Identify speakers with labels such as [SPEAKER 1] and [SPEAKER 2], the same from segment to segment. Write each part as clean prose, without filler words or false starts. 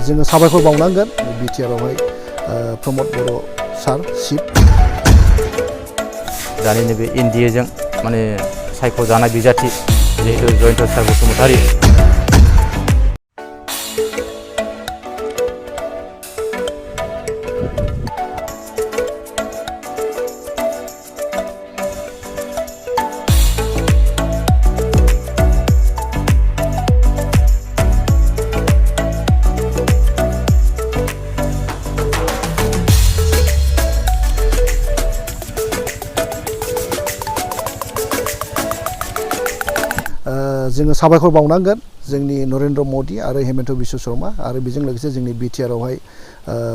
[SPEAKER 1] जोङो साबायखर बावनांगोन बिटिआरआवहाय प्रमद बर' सार चिफ
[SPEAKER 2] दानि नैबे एनडिएजों माने सायख'जानाय बिजाथि जिहेतु जयन्त सार बसुमतारी
[SPEAKER 1] जोङो साबायखर बावनांगोन जोंनि नरेन्द्र मदि आरो हेमन्त बिश्व शर्मा आरो बेजों लोगोसे जोंनि बिटिआरआवहाय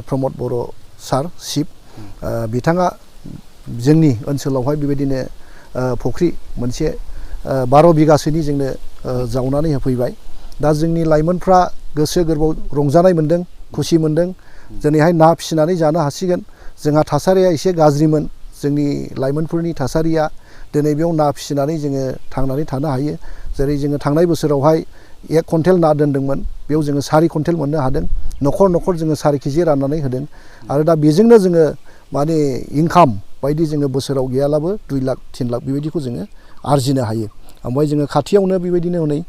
[SPEAKER 1] प्रमद बर' सार चिफ बिथाङा जोंनि ओनसोलावहाय बेबायदिनो फुख्रि मोनसे 12 बिगासोनि जोंनो जावनानै होफैबाय दा जोंनि लाइमोनफ्रा गोसो गोरबोआव रंजानाय मोनदों खुसि मोनदों दिनैहाय ना फिसिनानै जानो हासिगोन जोंहा थासारिया एसे गाज्रिमोन जोंनि लाइमोनफोरनि थासारिया दिनै बेयाव ना फिसिनानै जोङो थांनानै थानो हायो जेरै जोङो थांनाय बोसोरावहाय 1 कुइन्टेल ना दोनदोंमोन बेयाव जोङो 4 कुइन्टेल मोननो हादों न'खर न'खर जोङो 4 केजि राननानै होदों आरो दा बेजोंनो जोङो माने इनकाम बायदि जोङो बोसोराव गैयालाबो 2 लाख 3 लाख बेबायदिखौ जोङो आरजिनो हायो ओमफ्राय जोङो खाथियावनो बेबायदिनो हनै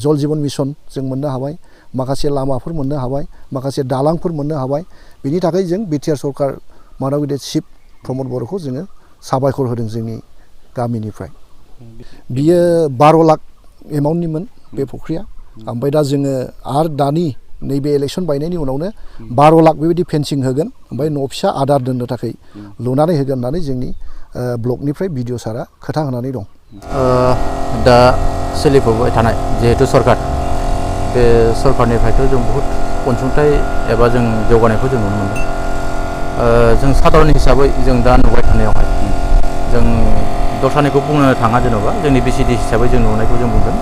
[SPEAKER 1] जल जीवन मिशन जों मोननो हाबाय माखासे लामाफोर मोननो हाबाय माखासे दालांफोर मोननो हाबाय बिनि थाखाय जों बिटिआर सरकार मानबिद चिफ प्रमद बर'खौ जोङो साबायखर होदों जोंनि गामिनिफ्राय बियो 12 लाख एमाउन्टनिमोन बे फुख्रिया ओमफ्राय दा जोङो आरो दानि नैबे इलेक्सन बायनायनि उनावनो 12 लाख बेबायदि फेन्सिं होगोन ओमफ्राय न' फिसा आदार दोननो थाखाय लुनानै होगोन होननानै जोंनि ब्लकनिफ्राय बिडिअ सारा खोथा होनानै दं
[SPEAKER 2] दा सोलिफुबाय थानाय जिहेतु सरकार बे सरकारनिफ्रायथ' जों बहुत अनसुंथाइ एबा जों जौगानायखौ जों नुनो मोनदों जों साधारन हिसाबै जों दा नुबाय थानायावहाय जों दस्रानिखौ बुंनो थाङा जेन'बा जोंनि बिसिडि हिसाबै जों नुनायखौ जों बुंगोन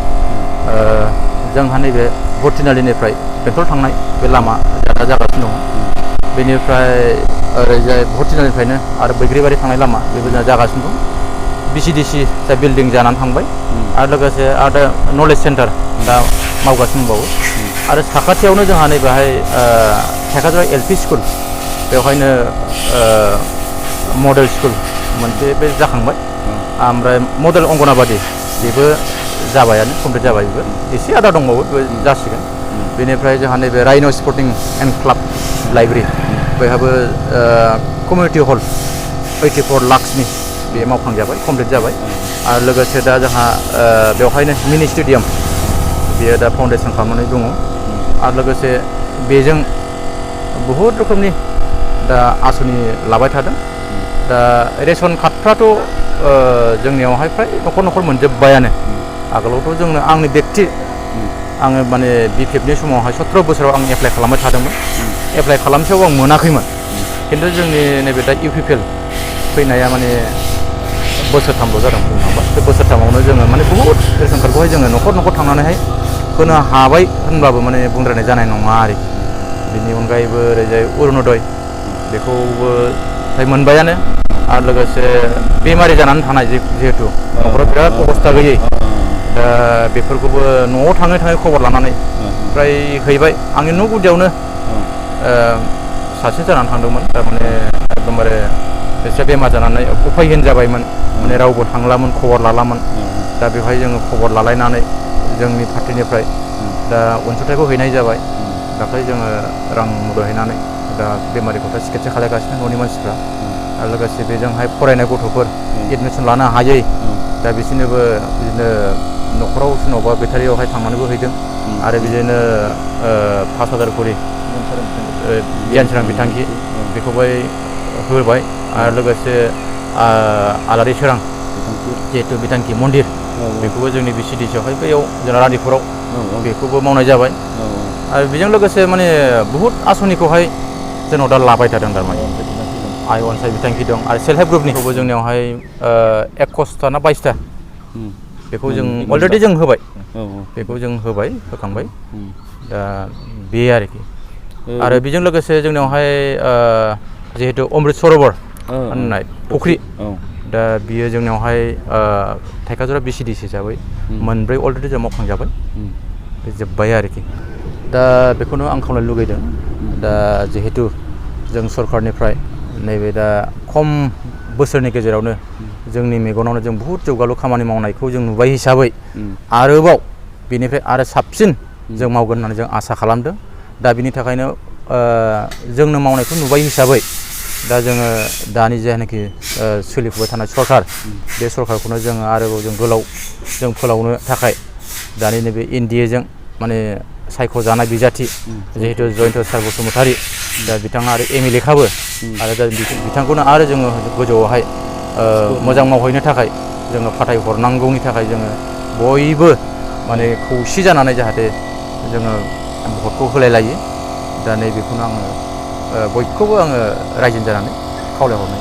[SPEAKER 2] जोंहा नैबे भर्टिनालिनिफ्राय बेंटल थांनाय बे लामा दा जागासिनो दङ बेनिफ्राय ओरैजाय भर्टिनालिनिफ्रायनो आरो बैग्रिबारि थांनाय लामा बेबो जागासिनो दं बिसिडिसि जा बिल्डिं जानानै थांबाय आरो लोगोसे आरो नलेज सेन्टार दा मावगासिनो दंबावो आरो साखाथियावनो जोंहा नैबेहाय थाइकाजरा एलपि स्कुल बेवहायनो मडेल स्कुल मोनसे बे जाखांबाय ओमफ्राय मडेल अंगनाबादि बेबो जाबायानो कमप्लिट जाबाय बेबो एसे आदा दंबावो बेबो जासिगोन बेनिफ्राय जोंहा नैबे राइन' स्पर्टिं एन्ड क्लाब लाइब्रेरि बेहाबो कमिउनिटि हल 84 लाखसनि बे मावखांजाबाय कमप्लिट जाबाय आरो लोगोसे दा जोंहा बेवहायनो मिनि स्टेडियाम बेयो दा फाउन्डेसन खालामनानै दङ आरो लोगोसे बेजों बहुद रोखोमनि दा आसनि लाबाय थादों दा रेशन कार्डफ्राथ' जोंनियावहाय फ्राय न'खर न'खर मोनजोब्बायानो आगोलावथ' जोंनो आंनि बेक्ति आङो माने बिपिएफनि समावहाय 17 बोसोराव आं एप्लाइ खालामबाय थादोंमोन एप्लाइ खालामसेयाव आं मोनाखैमोन खिन्थु जोंनि नैबे दा इउपिपिएल फैनाया माने बोसोरथामल' जादों बुंनो थाङोबा बे बोसोरथामावनो जोङो माने बहुद रेशन कार्डखौहाय जोङो न'खर न'खर थांनानैहाय होनो हाबाय होनबाबो माने बुंद्रायनाय जानाय नङा आरोखि बिनि अनगायैबो ओरैजाय अरुणदय बेखौबो फ्राय मोनबायानो आरो लोगोसे बेमारि जानानै थानाय जिहेतु न'खराव बिराद अबस्था गैयै दा बेफोरखौबो न'आव थाङै थाङै खबर लानानै फ्राय हैबाय आंनि न' गुदियावनो सासे जानानै थांदोंमोन थारमाने एकदमबारे एसे बेमार जानानै उफायहीन जाबायमोन माने रावबो थांलामोन खबर लालामोन दा बेवहाय जोङो खबर लालायनानै जोंनि पार्टिनिफ्राय दा अनसुंथाइखौ हैनाय जाबाय दाख्लै जोङो रां मदद हैनानै दा बेमारिखौ दा सिकित्सा खालामगासिनो न'नि मानसिफ्रा आरो लोगोसे बेजोंहाय फरायनाय गथ'फोर एडमिसन लानो हायै दा बिसोरनोबो बिदिनो न'खराव सोरनावबा बेटारियावहाय थांनानैबो हैदों आरो बिदिनो 5,000 करि गियान सोरां बिथांखि बेखौबो होबाय आरो लोगोसे आलारि सोरां जिहेतु बिथांखि मन्दिर बेखौबो जोंनि बिसिडिसियावहाय बैयाव जोंना रानिपुराव बेखौबो मावनाय जाबाय आरो बेजों लोगोसे माने बहुद आसनिखौहाय जोंनाव दा लाबाय थादों थारमाने आइ अनसाय बिथांखि दं आरो सेल्फ हेल्प ग्रुपनिखौबो जोंनियावहाय 21 ना 22 बेखौ जों अलरेडि जों होबाय बेखौ जों होबाय होखांबाय दा बे आरोखि आरो बेजों लोगोसे जोंनियावहाय जिहेतु अमृत सरोवर होननाय फुख्रि दा बियो जोंनियावहाय थाइकाजरा VCDC हिसाबै मोनब्रै अलरेडि जों मावखांजाबाय बे जोब्बाय आरोखि दा बेखौनो आं खावलायनो लुगैदों दा जिहेतु जों सरकारनिफ्राय नैबे दा खम बोसोरनि गेजेरावनो जोंनि मेगनावनो जों बुहुत जौगालु खामानि मावनायखौ जों नुबाय हिसाबै आरोबाव बेनिफ्राय आरो साबसिन जों मावगोन होननानै जों आसा खालामदों दा बिनि थाखायनो जोंनो मावनायखौ नुबाय हिसाबै दा जोङो दानि जायनाखि सोलिफुबाय थानाय सरकार बे सरकारखौनो जोङो आरोबाव जों गोलाव जों फोलावनो थाखाय दानि नैबे एनडिएजों माने सायख'जानाय बिजाथि जिहेतु जयन्त सार बसुमतारी दा बिथाङा आरो एमएलए खाबो आरो दा बिथांखौनो आरो जोङो गोजौआवहाय मोजां मावहैनो थाखाय जोङो फाथायहरनांगौनि थाखाय जोङो बयबो माने खौसे जानानै जाहाथे जोङो भटखौ होलायलायो दा नैबेखौनो आङो बयखौबो आङो रायजो जानानै खावलायहरनाय